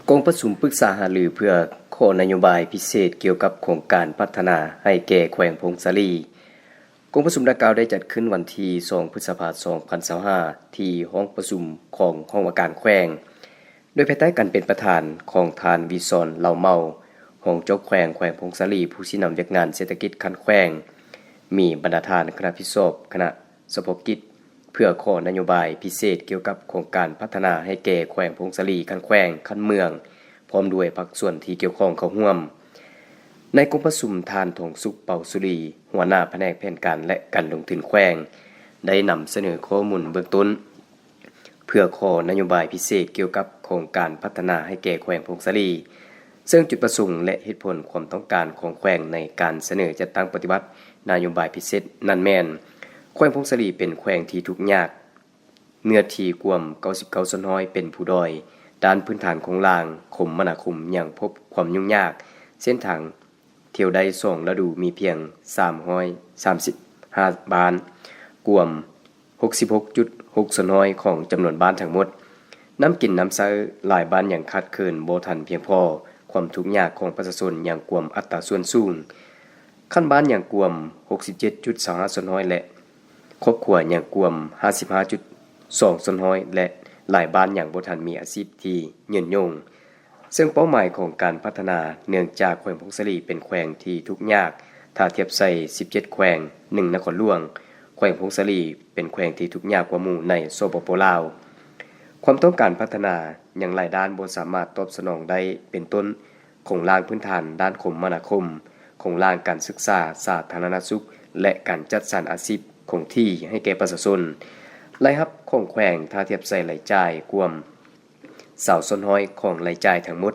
ກອງປະຊຸມປຶກສາຫາລືເພື່ອຂໍ້ນະໂຍບາຍພິເສດກ່ຽວກັບໂຄງການພັດທະນາໃຫ້ແກ່ແຂວງຜົ້ງສາລີ. ກອງປະຊຸມດັ່ງກ່າວໄດ້ຈັດຂຶ້ນວັນທີສອງ ພຶດສະພາ ສອງພັນຊາວຫ້າ ທີ່ຫ້ອງປະຊຸມຂອງຫ້ອງວ່າການແຂວງ, ໂດຍພາຍໃຕ້ການເປັນປະທານຂອງທ່ານ ວິສອນ ເລົ່າເມົາ ຮອງເຈົ້າແຂວງແຂວງຜົ້ງສາລີ, ຜູ້ຊີ້ນຳວຽກງານເສດຖະກິດຂັ້ນແຂວງ, ມີບັນດາທ່ານຄະນະຜິດຊອບຄະນະສະເພາະກິດ ເພື່ອຂໍ້ນະໂຍບາຍພິເສດກ່ຽວກັບໂຄງການພັດທະນາໃຫ້ແກ່ແຂວງຜົ້ງສາລີຂັ້ນແຂວງ, ຂັ້ນເມືອງ, ພ້ອມດ້ວຍພາກສ່ວນທີ່ກ່ຽວຂ້ອງເຂົ້າຮ່ວມ. ໃນກອງປະຊຸມ, ທ່ານ ທອງສຸກ ເປົາສຸລີ, ຫົວໜ້າພະແນກແຜນການ ແລະ ການລົງທຶນແຂວງ ໄດ້ນຳສະເໜີຂໍ້ມູນເບື້ອງຕົ້ນ ເພື່ອຂໍນະໂຍບາຍພິເສດກ່ຽວກັບໂຄງການພັດທະນາໃຫ້ແກ່ແຂວງຜົ້ງສາລີ, ເຊິ່ງຈຸດປະສົງ ແລະ ເຫດຜົນຄວາມຕ້ອງການຂອງແຂວງໃນການສະເໜີຈັດຕັ້ງປະຕິບັດນະໂຍບາຍພິເສດນັ້ນແມ່ນ, ແຂວງຜົ້ງສາລີເປັນແຂວງທີ່ທຸກຍາກ, ເນື້ອທີ່ກວມເກົ້າສິບເກົ້າສ່ວນຮ້ອຍເປັນພູດອຍ, ດ້ານພື້ນຖານໂຄງລ່າງຄົມມະນາຄົມຍັງພົບຄວາມຫຍຸ້ງຍາກ, ເສັ້ນທາງ ທ່ຽວໄດ້ສອງລະດູມີພຽງສາມຮ້ອຍສາມສິບຫ້າບ້ານ, ກວມຫົກສິບຫົກຈຸດຫົກສ່ວນຮ້ອຍຂອງຈຳນວນບ້ານທັງໝົດ. ນ້ຳກິນນ້ຳໃຊ້ຫຼາຍບ້ານຍັງຂາດເຂີນບໍ່ທັນພຽງພໍ, ຄວາມທຸກຍາກຂອງປະຊາຊົນຍັງກວມອັດຕາສ່ວນສູງ, ຂັ້ນບ້ານຍັງກວມຫົກສິບເຈັດຈຸດຊາວຫ້າສ່ວນຮ້ອຍ ແລະ ຄອບຄົວຍັງກວມຫ້າສິບຫ້າຈຸດສອງສ່ວນຮ້ອຍ ແລະ ຫຼາຍບ້ານຍັງບໍ່ທັນມີອາຊີບທີ່ຍືນຍົງ. ເຊິ່ງເປົ້າໝາຍຂອງການພັດທະນາ, ເນື່ອງຈາກແຂວງຜົ້ງສາລີເປັນແຂວງທີ່ທຸກຍາກ, ຖ້າທຽບໃສ່ສິບເຈັດແຂວງ, ໜຶ່ງນະຄອນຫຼວງ, ແຂວງຜົ້ງສາລີເປັນແຂວງທີ່ທຸກຍາກກວ່າໝູ່ໃນ ສປປ ລາວ. ຄວາມຕ້ອງການພັດທະນາຍັງຫຼາຍດ້ານບໍ່ສາມາດຕອບສະໜອງໄດ້, ເປັນຕົ້ນ ໂຄງລ່າງພື້ນຖານດ້ານຄົມມະນາຄົມ, ໂຄງລ່າງການສຶກສາສາທາລະນະສຸກ ແລະ ການຈັດສັນອາຊີບຄົງທີ່ໃຫ້ແກ່ປະຊາຊົນ. ລາຍຮັບຂອງແຂວງ, ຖ້າທຽບໃສ່ລາຍຈ່າຍ, ກວມ ຊາວສ່ວນຮ້ອຍຂອງລາຍຈ່າຍທັງໝົດ.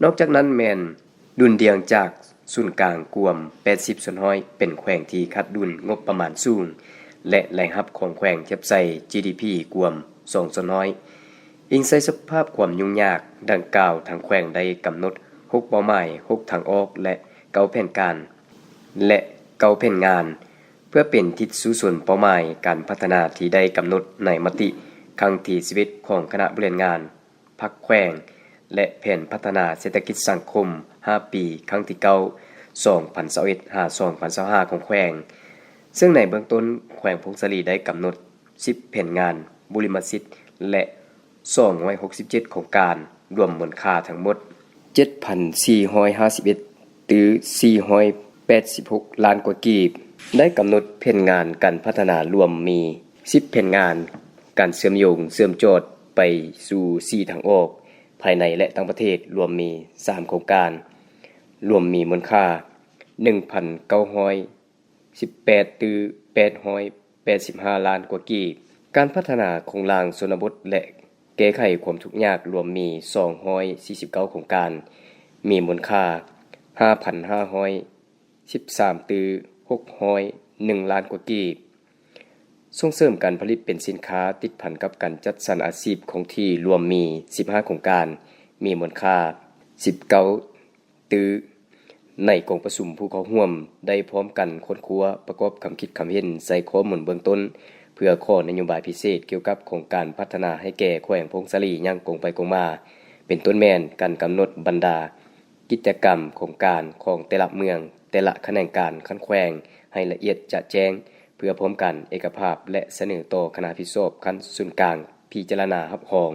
ນອກຈາກນັ້ນແມ່ນດຸນດ່ຽງຈາກສູນກາງກວມແປດສິບສ່ວນຮ້ອຍ, ເປັນແຂວງທີ່ຂາດດຸນງົບປະມານສູງ ແລະ ລາຍຮັບຂອງແຂວງທຽບໃສ່ ຈີດີພີ ກວມສອງສ່ວນຮ້ອຍ. ອີງໃສ່ສະພາບຄວາມຫຍຸ້ງຍາກດັ່ງກ່າວ, ທາງແຂວງໄດ້ກຳນົດຫົກເປົ້າໝາຍ, ຫົກທາງອອກ ແລະ ເກົ້າແຜນການ ແລະ ເກົ້າແຜນງານ ເພື່ອເປັນທິດສູ້ຊົນເປົ້າໝາຍການພັດທະນາທີ່ໄດ້ກຳນົດໃນມະຕິຄັ້ງທີສິບເອັດຂອງຄະນະບໍລິຫານງານພັກແຂວງ ແລະ ແຜນພັດທະນາເສດຖະກິດສັງຄົມຫ້າປີ ຄັ້ງທີເກົ້າ ສອງພັນຊາວເອັດ ຫາ ສອງພັນຊາວຫ້າ ຂອງແຂວງ, ເຊິ່ງໃນເບື້ອງຕົ້ນແຂວງຜົ້ງສາລີໄດ້ກຳນົດສິບແຜນງານ, ບຸລິມະສິດ ແລະ ສອງຮ້ອຍຫົກສິບເຈັດໂຄງການ, ລວມມູນຄ່າທັງໝົດເຈັດພັນສີ່ຮ້ອຍຫ້າສິບເອັດຕື້ສີ່ຮ້ອຍແປດສິບຫົກລ້ານກວ່າກີບ. ໄດ້ກຳນົດແຜນງານການພັດທະນາລວມມີສິບແຜນງານ, ການເຊື່ອມໂຍງເຊື່ອມຈອດໄປສູ່ສີ່ທາງອອກ ພາຍໃນ ແລະ ຕ່າງປະເທດ ລວມມີສາມໂຄງການ, ລວມມີມູນຄ່າໜຶ່ງພັນເກົ້າຮ້ອຍ ສິບແປດຕື້ແປດຮ້ອຍແປດສິບຫ້າລ້ານກວ່າກີບ. ການພັດທະນາໂຄງລ່າງຊົນນະບົດ ແລະ ແກ້ໄຂຄວາມທຸກຍາກລວມມີສອງຮ້ອຍສີ່ສິບເກົ້າໂຄງການ, ມີມູນຄ່າຫ້າພັນຫ້າຮ້ອຍສິບສາມຕື້ຫົກຮ້ອຍໜຶ່ງລ້ານກວ່າກີບ. ສົ່ງເສີມການຜະລິດເປັນສິນຄ້າ ຕິດພັນກັບການຈັດສັນອາຊີບຄົງທີ່ລວມມີສິບຫ້າໂຄງການ, ມີມູນຄ່າສິບເກົ້າ ຕື້. ໃນກອງປະຊຸມ, ຜູ້ເຂົ້າຮ່ວມໄດ້ພ້ອມກັນຄົ້ນຄວ້າປະກອບຄຳຄິດຄຳເຫັນໃສ່ຂໍ້ມູນເບື້ອງຕົ້ນ ເພື່ອຂໍນະໂຍບາຍພິເສດກ່ຽວກັບໂຄງການພັດທະນາໃຫ້ແກ່ແຂວງຜົ້ງສາລີຢ່າງກົງໄປກົງມາ, ເປັນຕົ້ນແມ່ນການກຳນົດບັນດາກິດຈະກຳໂຄງການຂອງແຕ່ລະເມືອງ, ແຕ່ລະຂະແໜງການຂັ້ນແຂວງໃຫ້ລະອຽດຈະແຈ້ງ, ເພື່ອພ້ອມກັນເອກະພາບ ແລະ ສະເໜີຕໍ່ຄະນະຮັບຜິດຊອບຂັ້ນສູນກາງພິຈາລະນາຮັບຮອງ.